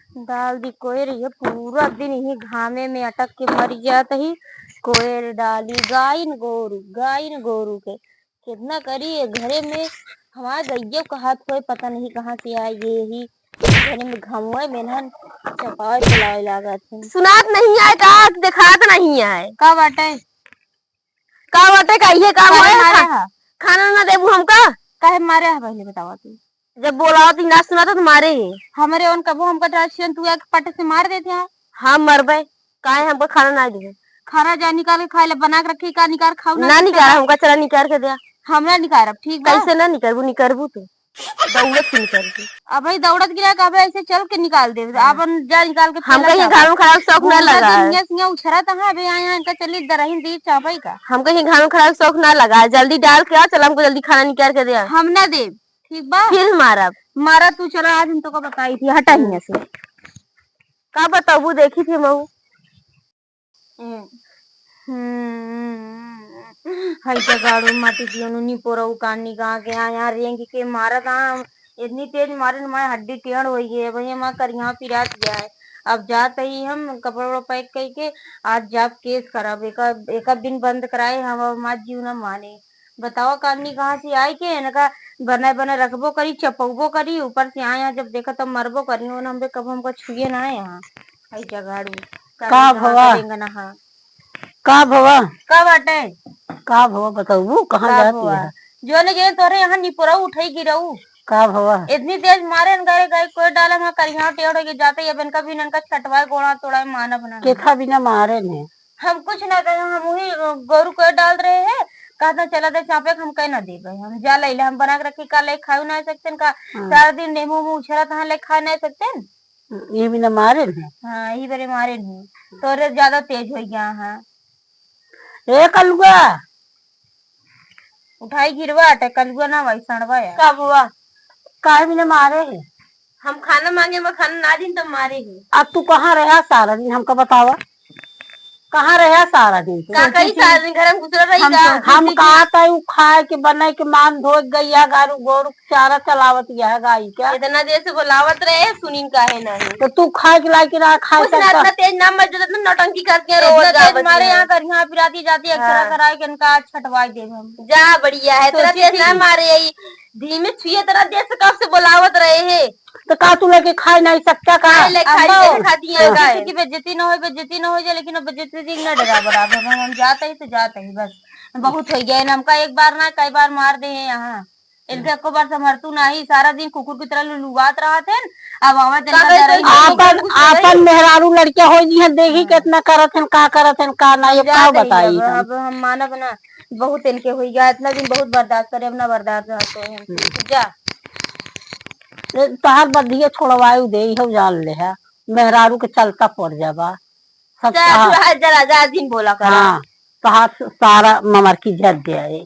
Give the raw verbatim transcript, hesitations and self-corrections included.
डाल दी कोयर, ये पूरा दिन यही घामे में अटक के मर जात ही। कोयर डाली गाइन गोरू, गाइन गोरू के। कितना करी ये घरे में, हमार गइया का हाथ कोई पता नहीं कहाँ से आए, ये ही घरे में घामे में ना चपावे चलावे लागत है। सुनात नहीं आए का? देखात नहीं आए। का बाटे? का बाटे का? ये काम काहे होए मारे खा-, हा? खाना ना देबू हमका? काहे मारे हा पहले बतावा तू? जब बोलावत ही ना सुनात तो मारे ही। हमरे ओन कबो हमका डांट छियन, तू एक पट से मार देते हैं। हम मरबे, काहे हमका खाना ना दिहे? खाना जा निकाल के खाए ले, बना के रखी का, निकाल खाऊ ना ना सकते निकाल, का? हमका चला निकाल के दिया। हम ना निकारब, ठीक बा? कैसे ना निकरबू, निकरबू तू। दौड़त के निकरबू। अबे दौड़त गिरा के अबे ऐसे चल के निकाल दे। हाँ। आपन जा निकाल के हमका पहला ये जाबे। घाम खराब शौक ना घूमत लगा है। हियाँ से हियाँ उछरत है, अबे यहाँ, यहाँ इनका चली दरहिन दी चापई का। हमका ये घाम खराब शौक ना लगा है। जल्दी डाल के आओ, चल हमको जल्दी खाना निकाल के दे। हम ना देब, ठीक बा? फिर मारब। मारा तू, चला आज हम तोका बताई थी, हटा हियाँ से। का बताबू, देखी थी मऊ। हम्म। हम्म। हई जगाड़ू माटी दियोनु निपोरऊ कानी कहाँ के यहाँ, यहाँ रेंग के मारत आम। इतनी तेज मारे न मारे हड्डी टेढ़ होई गई है। भैया माँ करिया पिरात गया है। अब जात ही हम कपड़ा उपड़ा पैक कई के, आज जाब केस करब। एक, एक दिन बंद कराए हम, अब माँ जीव न माने। बतावा कानी कहाँ से आई के इनका बने बने रखबो करी, चपौबो करी, ऊपर से आए यहाँ जब देखा तब मरबो करी, उन्हें हमरे कब हमका छुए ना है यहाँ। आई जगाड़ू, का कानी कहाँ भवा? के रेंगना हा। का भवा? का बाटे? का भवा बताऊ, कहाँ का जाती भवा? है? जो ने जे तोरे यहाँ निपोरऊ उठाई गिरऊ। का भवा? इतनी तेज मारे न गए, गए कोई डाला में करिया टेढ़ हो गए जाते, अब इनका भी इनका छटवाए गोड़ा तोड़ा मानब ना। केथा बिना मारे ने? हम कुछ ना कहे, हम वही, अ, गोरू को डाल रहे हैं, कहता चला दे चापे के हम कह ना देबे, हम जा ले ले, हम बना के रखी का ले खाऊ ना सकते का, हाँ। सारा दिन नेमू मुँह उछरत हाँ ले खा ना सकते। ये बिना मारे ने? हाँ, यही बरे मारे नहीं, तोरे ज्यादा तेज हो गया हाँ। ए कलुआ, उठाई गिरवा, अटे कलुआ ना भाई, सड़वा यार। का बुआ? काहे बिना मारे है? हम खाना मांगे, मैं खाना ना दिन तो मारे है। अब तू कहाँ रहा सारा दिन, हमका बतावा, कहाँ रहा सारा दिन तू? का करी सारा दिन घर में घुसल रही हम का? सोचे हम थे कि कहा था, उ खाए के, बनाए के, मान धोए, गैया गारू गोरू चारा चलावत यह गाई क्या? इतना देर से बोलावत रहे, सुनीन काहे नहीं? तो तू खाए के लायक ना खाए कुछ ना, सकता? इतना तेज ना मत, जो इतना नौटंकी करती है, रोज इतना तेज गावत मारे है। यहाँ कर, यहाँ पिराती जाती है, एक्सरे हाँ। कराए के इनका छटवाई देब हम। जा, बढ़िया है, इतना सोची तेज ना थी। मारे, यही धीमे छुए, इतना देर से कब से बोलावत रहे हैं। तो का तू लेके खाए नहीं सकता का? खाए ले, खाए अम्मा, ले, खाती है, हाँ। गाय। किसी की बेइज्जती ना हो, बेइज्जती ना हो जाए, लेकिन अब बेइज्जती से ना डरा बराबर हम, हम जाते ही तो जाते ही बस। बहुत हो गया है ना, हमका एक बार ना, कई बार मार दे हैं यहाँ। इनके एको बार संभरतू नाही, सारा दिन कुकुर की तरह लुलुआत रहत हैं। अब आवा का जनता करे दरई तो? आपन, आपन मेहरारू लड़किया हो जी हैं, देखी हाँ। कितना करत हैं, का करत हैं, का ना, ये का बताई अब, हम? अब हम मानब ना, बहुत इनके होई गया, इतना दिन बहुत बर्दाश्त करे, अब ना बर्दाश्त रहते हैं। हम्म। जा। ए, तोहार बदिया छोड़वायु दे, इहो जान ले है, मेहरारू के चलता पड़ जाबा। सब जा, तोहार तू आज जरा, जा, दिन बोला करा। हाँ, तोहार सारा ममर की इज्जत दे आए।